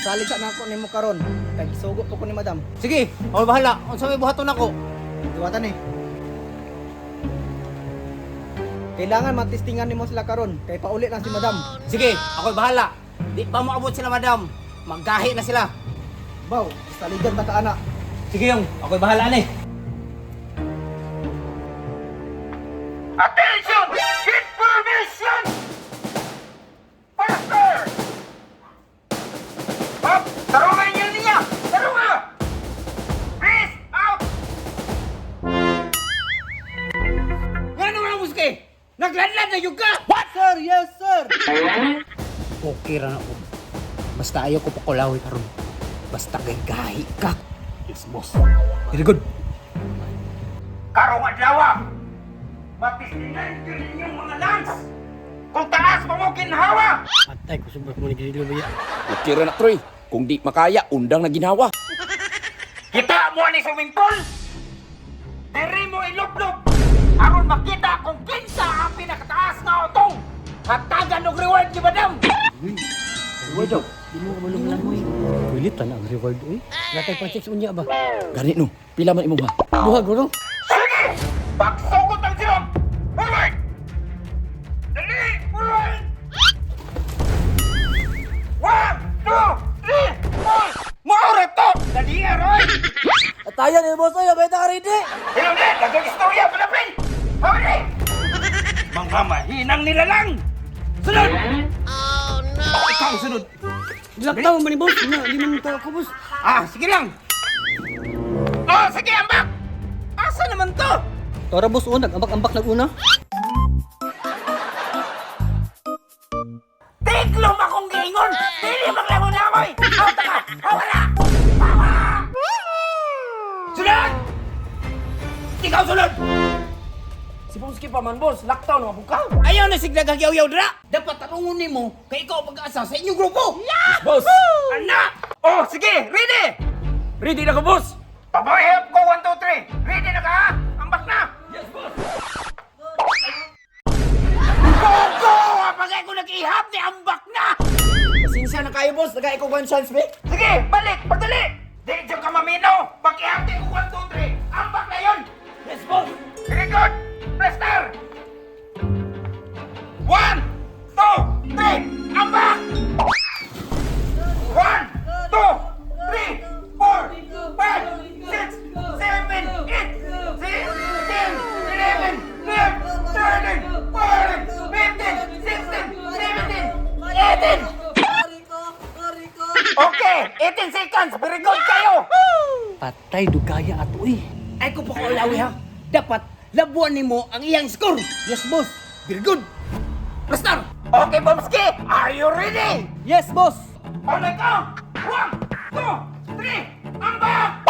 Salig sa nako nimo karon. Kay gisugo po ko ni madam. Sige, ako bahala. Unsa may buhaton nako? Diwatan eh. Kailangan matistingan nimo sila karon kay pauli lang si madam. Sige, ako bahala. Di pa moabot sila, madam. Maggahi na sila. Baw, saligan ta ka ana. Sige yung, ako bahala ni. Attention! Get permission! Faster! Up! Tarungan niyo niya! Tarungan! Please! Out! Nga naman ang buske? Nagladlad na yun ka! What? Sir, yes sir. Okay ra na ko. Basta ayaw ko pakulawi karon. Basta gaygahi ka. Yes, boss. Very good. Karong adlaw! Matistingan yun inyong mga lungs! Kung taas pa mo ginhawa! Patay ko subak mo ni Grillo ba ya. Okay ra na, Troy. Kung di makaya, undang na ginawa. Kita mo ni swimming pool! Diri mo ilublob! Aron makita kung kinsa ang pinakataas nga utong! Hatagan og reward ni madam! Pilitan ang reward uy. Natay pa checks unya ba? Gani no, pila man imo ha? Duha guro. Sige! Pagsugot ang sirom! Forward! Dali! Forward! 1, 2, 3, 4! Maura to! Dali, Aroy! Atayan ni boss oy, abay ta ka ready. Hello na! Dagang istorya! Palapin! Huli! Mga mahinang nilalang! Sunod! Oh, no! Ikaw ang sunod! Dilaktaw man ni boss. Na, di man ta ako boss. Ah, sige lang! Oh, sige, ambak! Asa naman to? Tora boss oh, nag-ambak-ambak nag una. Tiglom akong giingon! Dili maglangon na amoy! Out ka! Hawala! Hawa! Sunod! Ikaw sunod! Si Bonski pa man, boss. Lockdown na ka. Ayaw na sigla gagyaw-yaw dra. Dapat tarungon nimo kay ikaw ang pag-asa sa inyong grupo. Yes, boss. Anak! Oh, sige! Ready! Ready na ko, boss. Paboy-help ko! 1, 2, 3! Ready na ka ha? Ambak na! Yes, boss. Go, go! Pagay ko nag-ihap ni ambak na! Pasensya na kayo, boss. Nagay ko one chance, be. Sige, balik! Pagdali! Di dyan ka maminaw! Pag-ihap ko 1, 2, 3! Ambak na yun! Yes, boss. Very good! Plaster! 1, 2, 3! Ambak! 1, 2, 3, 4, 5, 6, 7, 8, 6, 10, 11, 12, 13, 14, 15, 16, 17, 18! Okay, 18 seconds! Very good kayo! Patay dugaya ato eh. Ay ko pakulawi ha. Dapat labuan nimo ang iyang score. Yes boss. Very good. Plaster! Okay, Bomski! Are you ready? Yes boss. On the count! 1, 2, 3, ambak!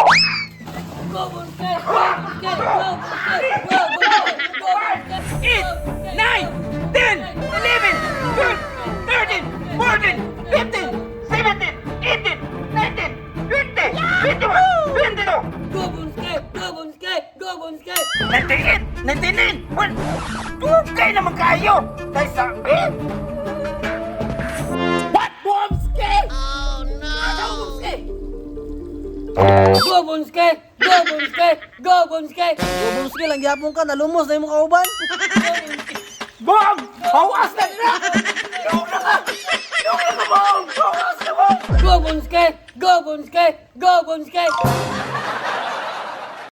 Go Bonske! Go Bonske! Go Bonske! Go Bonske! Go Bonske! 8, 9, 10, 11, 12, 13, 14, 15, 17, 18, 19, 20, 21, 22, Go Bonske! Go Bonske! Go Bonske! 98, 99, 1, Dugay naman kayo! Kay sabi! What? Bomski! Oh no! Ano Bomski? Go Bonske! Go Bonske! Go Bonske! Go Bonski lang gyapon ka nalumos na imong kauban. Bong! Hawas na na! Yung na ka! Yung na ka, Bong! Hawas na, Bong! Go Bonske! Go Bonske! Go Bonske!